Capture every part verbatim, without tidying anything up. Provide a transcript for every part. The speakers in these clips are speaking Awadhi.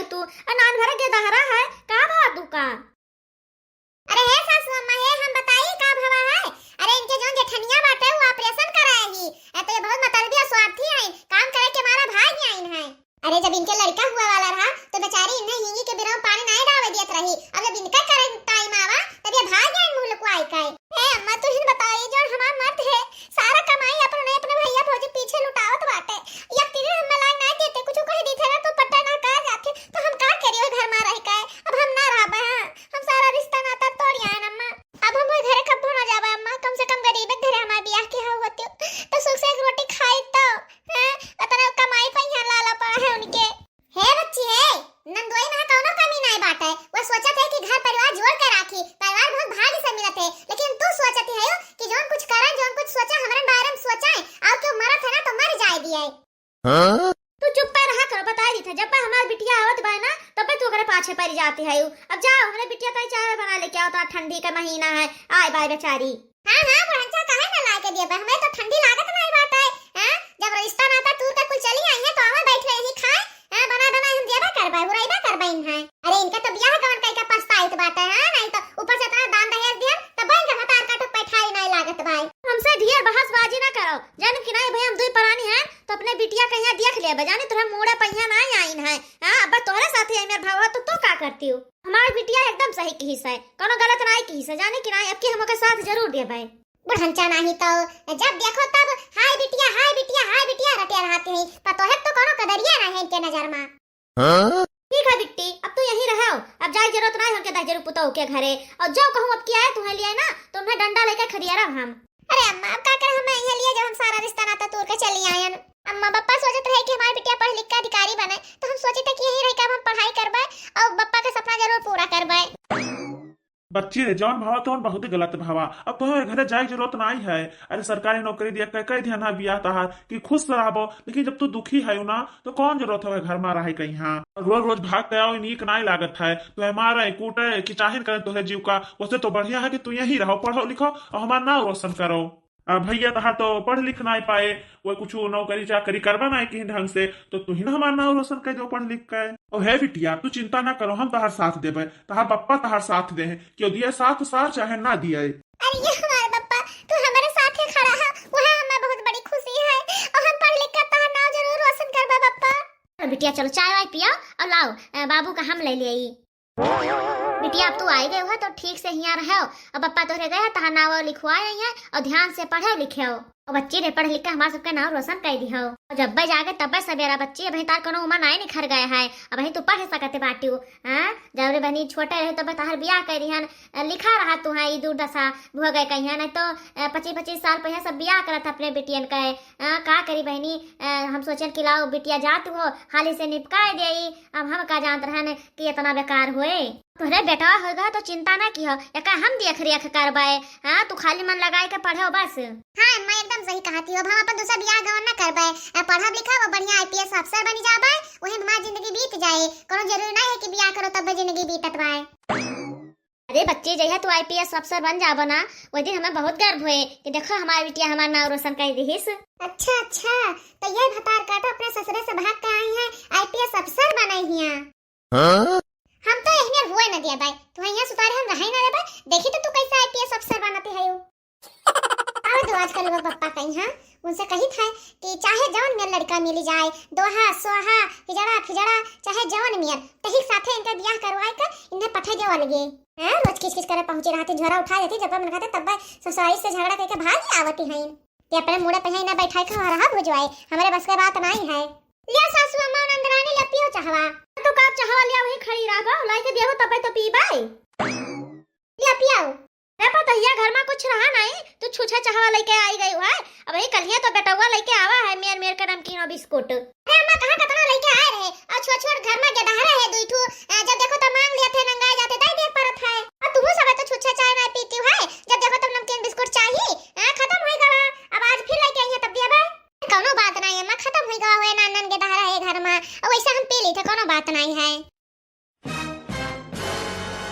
तू, अ नान भरे गेदहरा है, का भवा तू का? अरे हे सासू अम्मा, हे हम बताई का भवा है? अरे इनके जौन जेठनिया बाटे, वो operation कराए ही। ए, तो ये बहुत मतलबी और स्वार्थी हैं, काम करे के मारा भाग आइन हैं। अरे जब इनके लड़का हुआ वाला रहा, तो बेचारी इन्हें हींगी के बिरवा पानी नाई डावे दियत रही। अब जब इनका करे time आवा, तब ये भाग आइन मुंह लुकवाई के। हे अम्मा, तू ही बताई, जौन हमार मर्द है, सारा कमाई अपन, अपने भैया भौजी पीछे लुटावत बाटे। एक तीन हम लाग नाई देते, कुछ कह दी थे ना, तो पट्टा ना कहा जाते, तो हम का करी ओ घर में रह के? अब हम ना रहबे, हाँ, हम सारा रिश्ता नाता तोड़ आए अम्मा। अब हम ओई घरे कब्बो ना जाबे अम्मा, कम से कम गरीब के घरे हमार बियाह के हो होती, तो सुख से एक रोटी खाई तो, हैं? उतना कमाई पे यहाँ लाला पड़ा है उनके। हे बच्ची हे, नंदोई में कौनो कमी नहीं बाटे। वो सोचत है कि घर परिवार जोड़ के राखी, परिवार बहुत भाग्य से मिलत है, लेकिन तू सोचत है कि जौन कुछ करा, जौन कुछ सोचा, हमरे बारे में सोचा है, और क्यों मरत है ना तो मर जाए दिए। हाँ? तू चुप्पे रहा करो, बताई दी था, जब हमार बिटिया आवत बा ना, तब तू ओकरे पाछे पड़ी जाती है। अब जाओ, हमरे बिटिया ताई चाय बना लेके आओ, तो ठंडी का महीना है, आए बाय बेचारी। हाँ, हाँ, बुढ़नचा काहे ना लाके दिए बा, हमें तो ठंडी लागत नहीं बाटे, हाँ? जब रिश्ता नाता तूर के कुल चली आई है, तो आवे बैठ रहे ही खाए, हाँ, बना बना हम देबे करबे, उड़ाइबे करबे इन्हें। अरे, इनका तो बियाह गवन कई का पछताइत बाटे, हाँ? नहीं तो ऊपर से इतना दान दहेज दिया, तब इनका भतार काटो पैठाई नहीं लागत भाई। हमसे ढेर बहसबाजी ना करो, जान कि नहीं भाई, हम दुई परानी हैं, तो अपने बिटिया कहिया देख लेबे, जाने तोहरे मूड़े पहिया ना आइन है। हाँ, अब तोहरे साथे है मेरे भाव, तो तू का करती हो? हमार बिटिया एकदम सही कहिस है, कोनो गलत नाई कहिस है, जाने कि नाई, अब की हम ओके साथ जरूर देबे। बुढ़नचा नाही तो जब देखो तब हाय बिटिया, हाय बिटिया, हाय बिटिया रटिया रहती है, पर तोहे तो कोनो कदरिया नहीं है इनके नजर में। हाँ? ठीक है बिट्टी, अब तू यहीं रहो, अब जाए जरूरत नाई हमके दहेजरू पुतोह के घरे, और जो कहूँ अब की आए तुम्हें लिए ना, तो उन्हें डंडा लेके खड़िया रहो हम। अरे अम्मा, अब का करे, हमें यहाँ लिए जब हम सारा रिश्ता नाता तोड़ के चली आयन। अम्मा, पप्पा सोचत रहे कि हमार बिटिया पढ़ लिख के अधिकारी बने, तो हम सोचे थे कि यहीं रह के अब हम पढ़ाई करबे और पप्पा के सपना जरूर पूरा करबे। बच्ची रे, जौन भवा तौन बहुत गलत भवा। अब तोहरे घरे जाए के जरूरत नाई है। अरे सरकारी नौकरी दिया, कह, कह दिया ना बियाह तहार कि खुश रहबो, लेकिन जब तू दुखी है ना, तो कौन जरूरत हवे घर में रहे कहीं? हाँ, रोज रोज भाग के आओ, नीक नाई लागत है। तो मारे कूटे कि चाहे करे तोहरे जीव का, उससे तो बढ़िया है कि तू यहीं रहो, पढ़ो लिखो और हमार नाम रोशन करो। आ, भैया तहार तो पढ़ लिख नाई पाए, वो कुछ नौकरी चाकरी करबा नाई किहिन ढंग से, तो तू ही ना हमार नाम रोशन कर दो पढ़ लिख के। ओ हे बिटिया, तू चिंता ना करो, हम तहार साथ देबे, तहार पप्पा तहार साथ दे हैं, क्यों दिए साथ साथ चाहे ना दिए। अरे ये हमारे पप्पा, तू हमारे साथ ही खड़ा है, वो है हमें बहुत बड़ी खुशी है, और हम पढ़ लिख कर तहार नाम जरूर रोशन करबे पप्पा। अरे बिटिया चलो चाय वाय पियो और लाओ, अ, बाबू का हम ले ले आई। बिटिया, अब तू आई गई हो तो ठीक से हियाँ रहो। अब पप्पा तोहरे गए हैं, तहार नाव लिखवाए आई हैं और ध्यान से पढ़े लिखे हो। और बच्ची रे, पढ़ लिख के हमार सबके नाव रोशन कर दी हो। और जब जागे तब सवेरा बच्ची, अबहीं तार कोनो उमर नाई निखर गए है, अबहीं तू पढ़ सकत बाटी हो। हाँ, जब रे बहनी छोटे रहे तब तहार बियाह कर दिहन, लिखा रहा तू है ई दुर्दशा भोगे कहिया, नहीं तो अ, पच्चीस पच्चीस साल पहिले सब बियाह करत अपने बिटियन के। अ, का करी बहनी, अ, हम सोचन कि लाओ बिटिया जात हो, हाली से निपकाए देई। अब हम का जानत रहन कि इतना बेकार होए। तोहरे बेटवा होगा तो चिंता ना किहो, एका हम देख रेख करबे। हाँ, तू खाली मन लगाए के पढ़ो बस। हाँ अम्मा, एकदम सही कहती हो। अब हम अपन दूसरा बियाह गवन ना करबे, अ, पढ़ब लिखब, वो बढ़िया आईपीएस अफसर बनी जाबे, वही में हमार जिंदगी बीत जाए। कोनो जरूरी नहीं है कि बियाह करो तब जिंदगी बीतत बाए। अरे बच्ची, जहिया तू आईपीएस अफसर बन जाबो ना, वही दिन हमें बहुत गर्व होए कि देखो हमार बिटिया हमार नाम रोशन कर दिहिस। अच्छा अच्छा, तो ये भतार काटो अपने ससुरे से भाग के आई है, आईपीएस अफसर बने हिया। हाँ? हम तो यही में हुए न दिया बाई, तू यहाँ सुतारे हम रहे न देबे। देखी तो तू कैसे आईपीएस अफसर बनती है। आवे दो आजकल वो पप्पा कहीं, हाँ, उनसे कही था कि चाहे जवन में लड़का मिली जाए, दोहा सोहा, हिजड़ा फिजड़ा, चाहे जवन मियर, तही साथे इनका बियाह करवाए कर इन्हें पठे देवा लगे। हाँ, रोज किच किच करे पहुँची रहती, झोरा उठा देती, जब मन कहते तब ससुराल से झगड़ा करके भाग ही आवती हैं। ते अपने मुड़े पे ही ना बैठाए के रहा भुजवाए, हमारे बस के बात नहीं है। लिया सासू अम्मा नंदरानी, लिया पियो चाहवा। तू का चाहवा लिया, वही खड़ी रहा, लाई के दिया हो तब तो पीबाई। लिया पियाओ। रे पतहिया, घर में कुछ रहा नहीं, तू छुछा चाहवा लेके आई गई है। अब वही कलिया तो बेटवा लेके आवा है मेर मेर के नमकीन और बिस्कुट। अरे अम्मा, कहाँ कतना लेके आए रहे, और छोट छोट घर में गेदहरा है दुई ठू, अ, जब देखो तो मांग लिया थे, नंगाए जाते, दे दे परत है। और तुहू सब तो छुछा चाय ना पीती है, जब देखो तब नमकीन बिस्कुट चाहिए, अ, खत्म हो गवा। अब आज फिर लेके आई है तब दिया बे। कौनो बात नहीं अम्मा, खत्म हो गवा हुए ना, नन गेदहरा है घर में, और वैसे हम पी ली थे, कौनो बात नहीं है।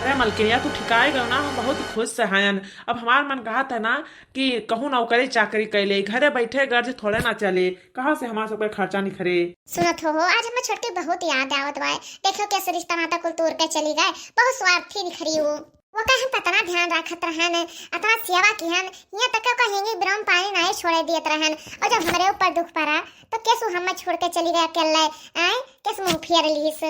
अरे मलकिनिया, तू ठिकाए गयो ना, हम बहुत खुश से हयन। अब हमार मन कहत है ना कि कहूँ नौकरी चाकरी कैले, घरे बैठे गर्ज थोड़े ना चले, कहाँ से हमार सबके खर्चा निखरे। सुनत हो, हो, आज हमें छोटकी बहुत याद आवत बा। देखो कैसे रिश्ता नाता कुल तोड़ के चली गए, बहुत स्वार्थी निखरी हो। वो कहे हम तो इतना ध्यान रखत रहन, इतना सेवा किहन, यहाँ तक ओकर हेंगी बिराम पानी नाहीं छोड़े दियत रहन, और जब हमरे ऊपर दुख पड़ा तो कैसू हमें छोड़ के चली गए अकेले, आए कैसे मुँह फेर लीस।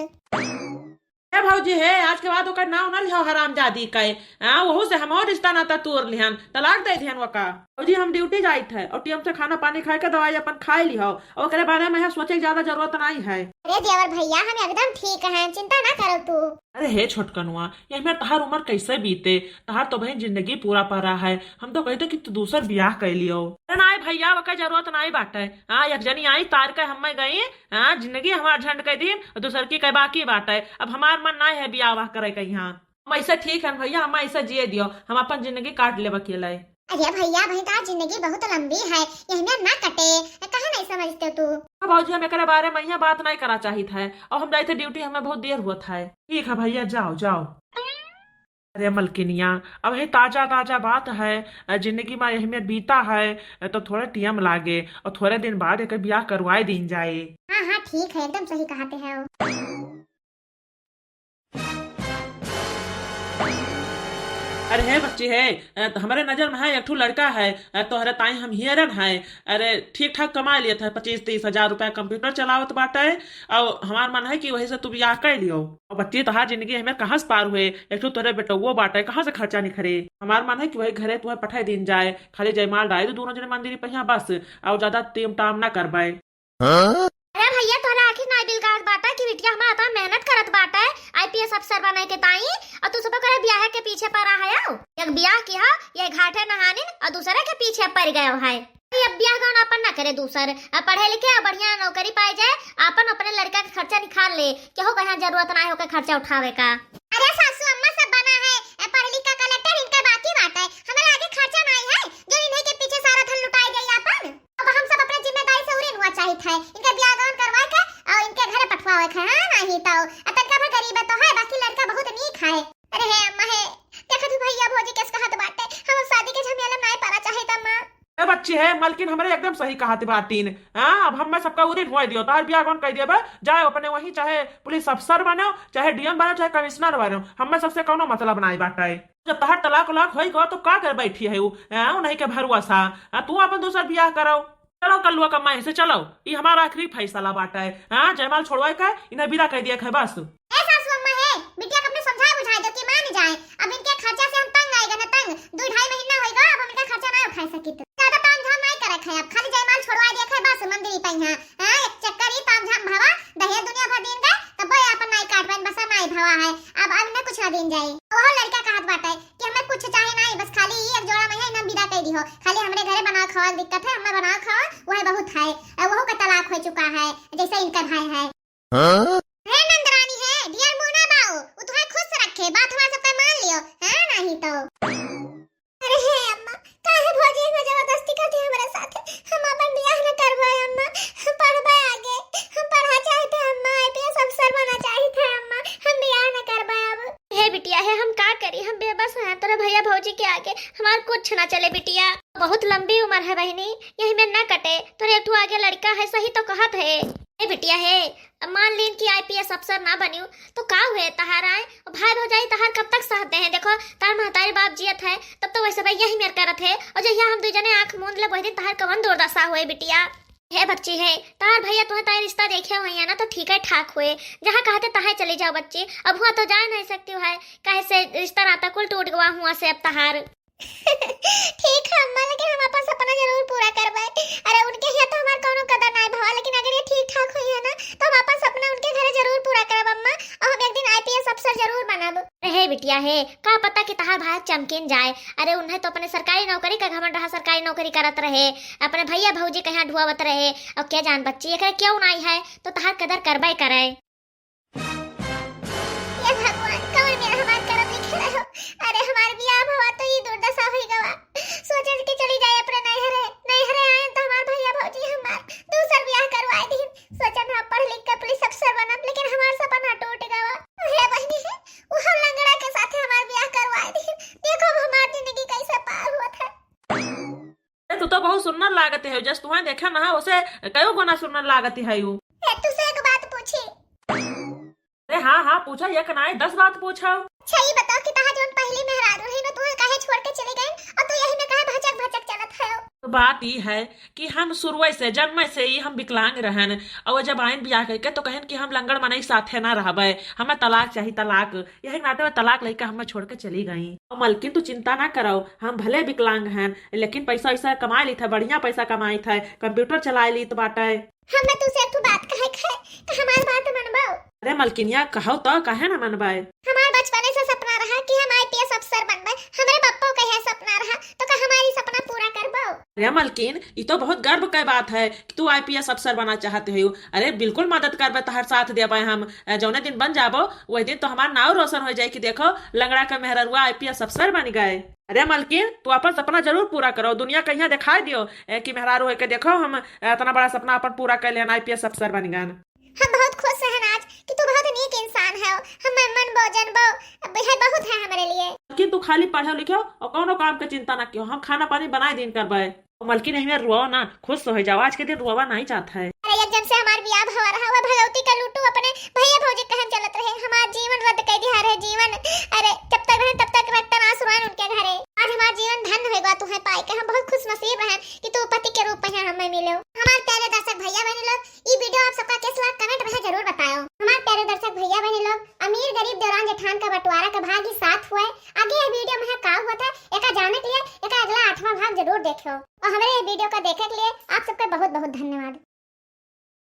हे भौजी हे, आज के बाद ओकर नाव ना लिहो हरामजादी के। हाँ, वहू से हमहू रिश्ता नाता तोड़ लिहन, तलाक दे दिहन ओका। भौजी, हम ड्यूटी जाइत है और टीएम से खाना पानी खाए के दवाई अपन खाए लिहो, और ओकरे बारे में यहाँ सोचे के ज्यादा जरूरत नहीं है। अरे देवर भैया, हम एकदम ठीक हैं, चिंता ना करो तू। अरे हे छोटकनुआ, ये में तहार उम्र कैसे बीते? तहार तो बहन जिंदगी पूरा परा है। हम तो कहते कि तू दूसर बियाह कर लियो। अरे नाई भैया, ओकर जरूरत नाई बाटे। हाँ, एक जनी आई तार के हम्मे गई, हाँ, जिंदगी हमार झंड कर दी, और दूसर की कई बाकी बाटे। अब हमार मन नाई है बियाह वाह करे के यहाँ। हम ऐसे ठीक हन भैया, हम ऐसे जिए दियो, हम अपन जिंदगी काट लेब अकेले। अरे भैया, भाई, तार जिंदगी बहुत लंबी है, यही में ना कटे, काहे नहीं समझते तू? हाँ भौजी, हम एकरे बारे में यहाँ बात नहीं करा चाहित है, और हम जाइत है ड्यूटी, हमें बहुत देर होत है। ठीक है भैया, जाओ, जाओ। अरे मलकिनिया, अब ये ताजा ताजा बात है, अ, जिंदगी में अहमियत बीता है, अ, तो थोड़ा टीएम लागे और थोड़े दिन बाद एक बियाह करवाए दीन जाए। हाँ, हाँ, ठीक है, एकदम सही कहते हो। अरे हे बच्ची हे, अ, तो हमारे नजर में है एक ठो लड़का है, अ, तोहरे ताई हम हियरन है, अरे, ठीक ठाक कमा लियत है, पच्चीस तीस हजार रुपया, कंप्यूटर चलावत बाटे, और हमार मन है कि वही से तू बियाह कर लियो। और बच्ची, तहार जिंदगी हमें कहाँ से पार हुए? एक ठो तोरे बेटउओ बाटे, कहाँ से खर्चा निखरे? हमार मन है कि वही घरे तुम्हें पठाई दीन जाए, खाली जयमाल डाल दो दोनों जने मंदिर पे यहाँ बस, और ज्यादा तेम टाम ना करबाए। हाँ? अरे भैया, तोहरे आखिर नाई बिलगात बाटे कि बिटिया हमार इतना मेहनत करत बाटे आईपीएस अफसर बने के ताई, और तू सब ओकरे बियाह के पीछे पड़ा है। आओ, एक बियाह किहा, ये घाटे नहानिन और दूसरे के पीछे पड़ गयो है। अरे अब बियाह गौन अपन ना करे दूसर, अब पढ़े लिखे और बढ़िया नौकरी पाए जाए, अपन अपने लड़का के खर्चा निकाल ले, केहू कहाँ जरूरत ना है ओकर खर्चा उठावे का। अरे सासू अम्मा सब बना है, ए, पढ़ लिख का कलेक्टर, इनका बाकी बात है, हमारे आगे खर्चा नहीं है, जो इन्हीं के पीछे सारा धन लुटाए जाए अपन। अब हम सब अपने जिम्मेदारी से उड़ीन हुआ चाहित है, इनके बियाह गौन करवाए के और इनके घरे पठवावे के, हाँ, नहीं तो। अब तनका भर गरीब तो है, बाकी लड़का बहुत नीक है। अरे हे अम्मा हे, देखत हो भैया भौजी कैसे कहत बाटे, हम अब शादी के झमेला में नहीं पड़ा चाहित अम्मा। ए बच्ची हे, मलकिन हमरे एकदम सही कहत बाटीन। हाँ, अब हमें सबका उड़ीन हुआ दियो, तार बियाह गौन कह दिए बा, जाए अपने वहीं, चाहे पुलिस अफसर बनो, चाहे डीएम बनो, चाहे कमिश्नर बनो, हमें सबसे कौनो मतलब नहीं बाटे। जब तहार तलाक उलाक होई गो तो का कर बैठी है उ? हैं, उन्हीं के भरोसा। हाँ, तू अपन दूसर बियाह करो। चलो कल्लुआ का माई से चलो, ई हमारा आखिरी फैसला बाटा है। हाँ, जयमाल छोड़वाए का, इन्हें विदा कर दिया है बस। ए सासू अम्मा हे, बिटिया के अपने समझा बुझा दो कि मान जाए। अब इनके खर्चा से हम तंग आएगा ना तंग। दो ढाई महीना होई गो, अब हम इनका खर्चा ना उठा सकी तो। ज्यादा ताम झाम नहीं करे है, अब खाली जयमाल छोड़वा दिया है बस मंदिर पे यहाँ। हाँ, एक चक्कर ही ताम झाम भवा, दहेज दुनिया भर दिन गए, तब वो अपन नाई काट पाइन, बस नाई भवा है। अब, अब इन्हें कुछ ना दीन जाए। वो लड़का कहत बाटे कि हमें कुछ चाहे नहीं, बस खाली ई एक जोड़ा में है, इन्हें विदा कर दिहो। खाली हमरे घरे बनाओ खावा दिक्कत है, हमें बनाओ खावा वह बहुत है। और वहू का तलाक हो चुका है, जैसे इनका भाई है। हाँ? हे नंदरानी है, डियर मोना बाऊ, वो तुम्हें खुश रखे, बात हमारे सबका मान लियो, हाँ, नहीं तो। अरे हे अम्मा, काहे भौजी इतना जबरदस्ती करती है हमारे साथ? हम अपन बियाह न करबे अम्मा, हम पढ़बे आगे, हम पढ़ा चाहित है अम्मा, आईपीएस अफसर बना चाहित है अम्मा, हम बियाह न करबे अब। हे बिटिया हे, हम का करी, हम बेबस हैं तोरे भैया भौजी के आगे, हमार कुछ ना चले बिटिया। बहुत लंबी उम्र है बहिनी, यही में ना कटे, तोरे एक ठो आगे लड़का है, सही तो कहत है। हे बिटिया हे, अब मान लीन कि आईपीएस अफसर ना बनियो, तो का हुए तहार आए? और भाई भौजाई तहार कब तक साथ दे हैं? देखो, तहार महतारी बाप जियत है, तब तो वैसे भाई यही मेर करत है, और जहिया हम दू जने आँख मूंद ले, वही दिन तहार कवन दुर्दशा हुए बिटिया। हे बच्ची हे, तहार भैया तुम्हें तय रिश्ता देखे हुए हैं ना, तो ठीक है, ठाक हुए, जहाँ कहते तहाँ चली जाओ बच्ची। अब हुआ तो जाए नहीं सकती है, काहे से रिश्ता नाता कुल टूट गवा हुआ से अब तहार। ठीक है अम्मा, लेकिन हम अपन सपना जरूर पूरा करबे। अरे उनके हिया तो हमार कौनो कदर नाय भवा, लेकिन अगर ये ठीक ठाक होई है ना, तो हम अपन सपना उनके घरे जरूर पूरा करब अम्मा, और हम एक दिन आईपीएस अफसर जरूर बनब। अरे हे बिटिया हे, का पता कि तहार भाई चमकिन जाए। अरे उन्हें तो अपने सरकारी नौकरी का घमंड रहा, सरकारी नौकरी करत रहे, अपने भैया भौजी के यहाँ ढुआवत रहे, और क्या जान बच्ची, एकरे क्यों नाई है, तो तहार कदर करबे करे। हे भगवान, कौन मेरा हमार करम लिखे रहो। अरे हमार बियाह भवा तो ई दुर्दशा हुई गवा। सोचे कि चली जाए अपने नैहरे। नैहरे आए तो हमार भैया भौजी हमार दूसर बियाह करवाए दीन। सोचन हम पढ़ लिख के पुलिस अफसर बनब, लेकिन हमार सपना टूट गवा। हे बहिनी हे, वो हम लंगड़ा के साथे हमार लागत है, जस तुहैं देखे ना, उसे कयो गुना सुनर लागत है यू। ए, तुसे एक बात पूछी? अरे हाँ, हाँ, पूछा, एक नाई, दस बात पूछा। अच्छा, ई बताओ कि तहार जौन पहली मेहरारू रही ना, तुहैं काहे छोड़ के चली गईं और तू यही में काहे भचक भचक चलत है? तो बात ई है कि हम शुरुए से, जन्मे से ही हम विकलांग रहन, और जब आइन बियाह करके तो कहन कि हम लंगड़ मनई साथे ना रहबे, हमें तलाक चाही, तलाक। यही नाते वो तलाक लेके हमें छोड़ के चली गईं। और मलकिन, तू चिंता ना करो, हम भले विकलांग हैं, लेकिन पैसा वैसा कमा लीत है, बढ़िया पैसा कमाइत है, computer चलाए लीत बाटे। हमें तुसे एक ठो बात कहे के है, तो हमार बात मनबो? अरे मलकिनिया, कहो तो, काहे ना मनबे? हमार बचपने से सपना रहा कि हम IPS अफसर बनबे। हमरे बप्पो के है सपना रहा, तो का हमारी सपना पूरा करबो? अरे मलकिन, ई तो बहुत गर्व के बात है कि तू IPS अफसर बना चाहत हो। अरे बिल्कुल मदद करबे, तहर साथ देबे हम। अ, जौने दिन बन जाबो, वही दिन तो हमार नाव रोशन हो जाए कि देखो, लंगड़ा के मेहररुआ IPS अफसर बन गए। अरे मलकिन, तू अपन सपना जरूर पूरा करो, दुनिया के यहाँ दिखाई दियो, ए, कि मेहरारू होके देखो, हम इतना बड़ा सपना अपन पूरा कर लेन, IPS अफसर बन गए। हम बहुत खुश रहन आज कि तू बहुत नीक इंसान है, हम मनबो जनबो, अब है बहुत है हमरे लिए। मलकिन, तू खाली पढ़ो लिखो और कौनो काम के चिंता ना कियो, हम खाना पानी बनाए दिन करबे। मलकिन, एहमे रुआओ ना, खुश हो जाओ, आज के दिन रुआवा नहीं चाहत है। अरे, एक जन से हमार बियाह भवा रहा, वो भगवती का लूटू अपने भैया भौजी कहन चलत रहे, हमार जीवन रद्द कर दिया रहे, जीवन। अरे, जब तक रहन तब तक रटन आंसू रहन उनके घरे। आज हमार जीवन धन्य होएगा तुहैं पाए के, हम बहुत खुश नसीब रहन कि तू पति के रूप में हमें मिलो। हमार प्यारे दर्शक भैया बहन लोग, ई video आप सबका कैस लाग comment में जरूर बताओ। हमार प्यारे दर्शक भैया बहन लोग, अमीर गरीब देवरान जेठान का बंटवारा का भाग ही सात हुए। आगे ये video में का हुआ था, एका जाने के लिए एका अगला आठवां भाग जरूर देखियो। और हमारे ये video का देखे के लिए आप सबका बहुत बहुत धन्यवाद।